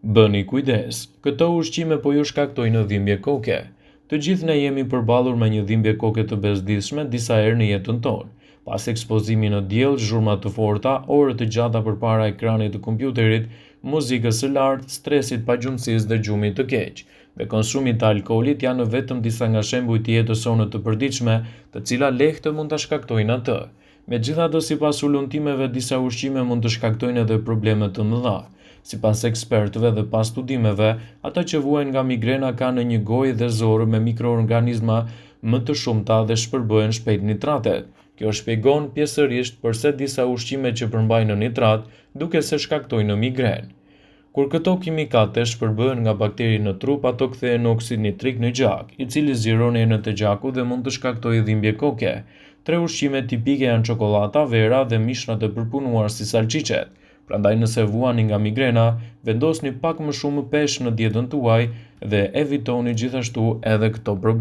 Bëni kujdes, këto ushqime po ju shkaktojnë dhimbje koke. Të gjithë ne jemi përballur me një dhimbje koke të bezdisshme disa herë në jetën tonë. Pas ekspozimi në diell, zhurma të forta, orë të gjata përpara ekranit të kompjuterit, muzikës së lartë, stresit, pagjumësisë dhe gjumit të keq, dhe konsumit të alkoolit janë vetëm disa nga shembujt e jetës sonë të përditshme, të cilat lehtë mund ta shkaktojnë atë. Megjithatë, sipas hulumtimeve, disa ushqime mund të shkaktojnë edhe probleme të mëdha. Sipas ekspertëve dhe pas studimeve, ata që vuajnë nga migrena kanë një gojë dhe zorrë me mikroorganizma më të shumta dhe shpërbëhen shpejt nitratet. Kjo shpjegon pjesërisht përse disa ushqime që përmbajnë nitrat duket se shkaktojnë migrenë. Kur këto kimikate shpërbëhen nga bakteriet në trup, ato kthehen në oksid nitrik në gjak, i cili zgjeron enët e gjakut dhe mund të shkaktojë dhimbje koke. Tre ushqime tipike janë çokollata, vera dhe mishrat e përpunuar si salçiçet. Prandaj nëse vuani nga migrena, vendosni pak më shumë peshë në dietën tuaj dhe evitoni gjithashtu edhe këto probleme.